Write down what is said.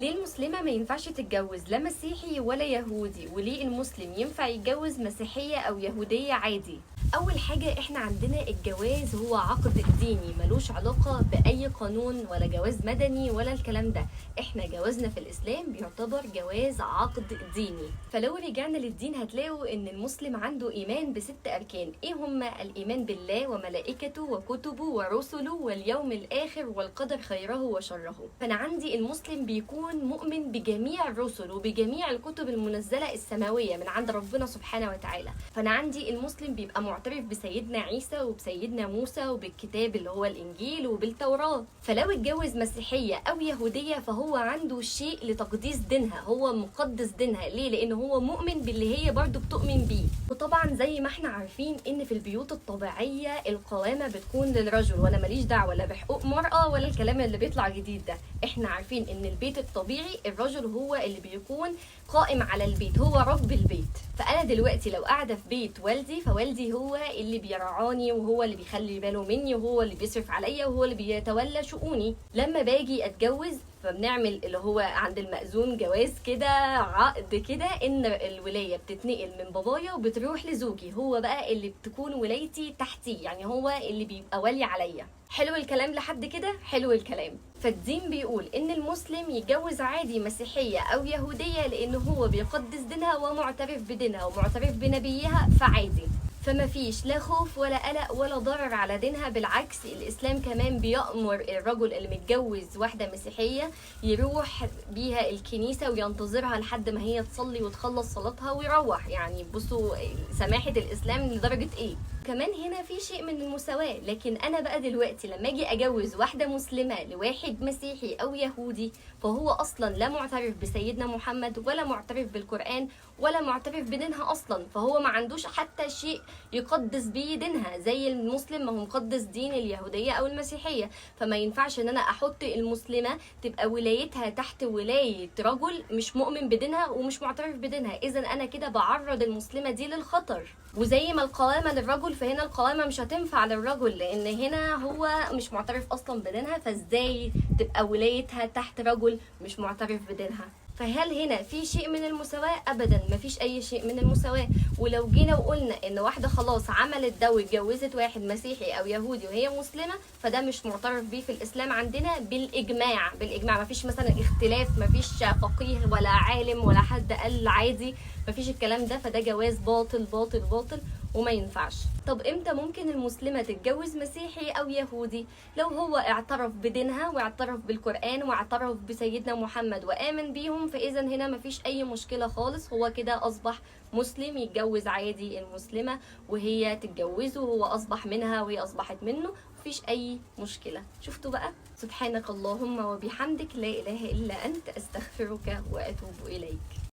ليه المسلمة ما ينفعش تتجوز لا مسيحي ولا يهودي؟ وليه المسلم ينفع يتجوز مسيحية أو يهودية عادي؟ أول حاجة، إحنا عندنا الجواز هو عقد ديني ملوش علاقة بأي قانون ولا جواز مدني ولا الكلام ده. إحنا جوازنا في الإسلام بيعتبر جواز عقد ديني. فلو رجعنا للدين هتلاقوا إن المسلم عنده إيمان بست أركان. إيه هما؟ الإيمان بالله وملائكته وكتبه ورسله واليوم الآخر والقدر خيره وشره. فأنا عندي المسلم بيكون مؤمن بجميع الرسل وبجميع الكتب المنزلة السماوية من عند ربنا سبحانه وتعالى. فأنا عندي المسلم بيبقى معترف بسيدنا عيسى وبسيدنا موسى وبالكتاب اللي هو الإنجيل وبالتوراة. فلو اتجوز مسيحية أو يهودية فهو عنده شيء لتقديس دينها، هو مقدس دينها. ليه؟ لأن هو مؤمن باللي هي برضو بتؤمن بيه. وطبعا زي ما احنا عارفين إن في البيوت الطبيعية القوامة بتكون للرجل، وأنا ماليش دعوة لا بحقوق مرأة ولا الكلام اللي بيطلع جديد ده. احنا عارفين إن البيت الطبيعي الرجل هو اللي بيكون قائم على البيت، هو رب البيت. فأنا دلوقتي لو قاعدة في بيت والدي فوالدي هو اللي بيرعاني وهو اللي بيخلي باله مني وهو اللي بيصرف عليا وهو اللي بيتولى شؤوني. لما باجي اتجوز فبنعمل اللي هو عند المأذون جواز كده، عقد كده، ان الولاية بتتنقل من بابايا وبتروح لزوجي، هو بقى اللي بتكون ولايتي تحتي، يعني هو اللي بيبقى ولي عليا. حلو الكلام لحد كده؟ حلو الكلام. فالدين بيقول ان المسلم يتجوز عادي مسيحية او يهودية لان هو بيقدس دينها ومعترف بدينها ومعترف بنبيها، فعادي. فما فيش لا خوف ولا قلق ولا ضرر على دينها. بالعكس الإسلام كمان بيأمر الرجل اللي متجوز واحدة مسيحية يروح بيها الكنيسة وينتظرها لحد ما هي تصلي وتخلص صلاتها ويروح. يعني بصوا سماحة الإسلام لدرجة إيه. كمان هنا في شيء من المساواة. لكن أنا بقى دلوقتي لما أجي أجوز واحدة مسلمة لواحد مسيحي أو يهودي فهو أصلا لا معترف بسيدنا محمد ولا معترف بالقرآن ولا معترف بدينها أصلا، فهو ما عندوش حتى شيء يقدس بيه دينها زي المسلم ما هو مقدس دين اليهودية أو المسيحية. فما ينفعش إن أنا أحط المسلمة تبقى ولايتها تحت ولاية رجل مش مؤمن بدينها ومش معترف بدينها. إذن أنا كده بعرض المسلمة دي للخطر. وزي ما القوامة للرجل فهنا القوامة مش هتنفع للرجل، لأن هنا هو مش معترف أصلا بدينها، فإزاي تبقى ولايتها تحت رجل مش معترف بدينها؟ فهل هنا في شيء من المساواة؟ أبدا مفيش أي شيء من المساواة. ولو جينا وقلنا إن واحدة خلاص عملت ده واتجوزت واحد مسيحي أو يهودي وهي مسلمة فده مش معترف بيه في الإسلام عندنا بالإجماع. بالإجماع، مفيش مثلا اختلاف، مفيش فقيه ولا عالم ولا حد قال عادي، مفيش الكلام ده. فده جواز باطل باطل باطل وما ينفعش. طب امتى ممكن المسلمة تتجوز مسيحي او يهودي؟ لو هو اعترف بدينها واعترف بالقرآن واعترف بسيدنا محمد وآمن بيهم، فاذا هنا مفيش اي مشكلة خالص، هو كده اصبح مسلم يتجوز عادي المسلمة وهي تتجوزه، وهو اصبح منها وهي اصبحت منه، مفيش اي مشكلة. شفتوا بقى؟ سبحانك اللهم وبحمدك، لا اله الا انت، استغفرك واتوب اليك.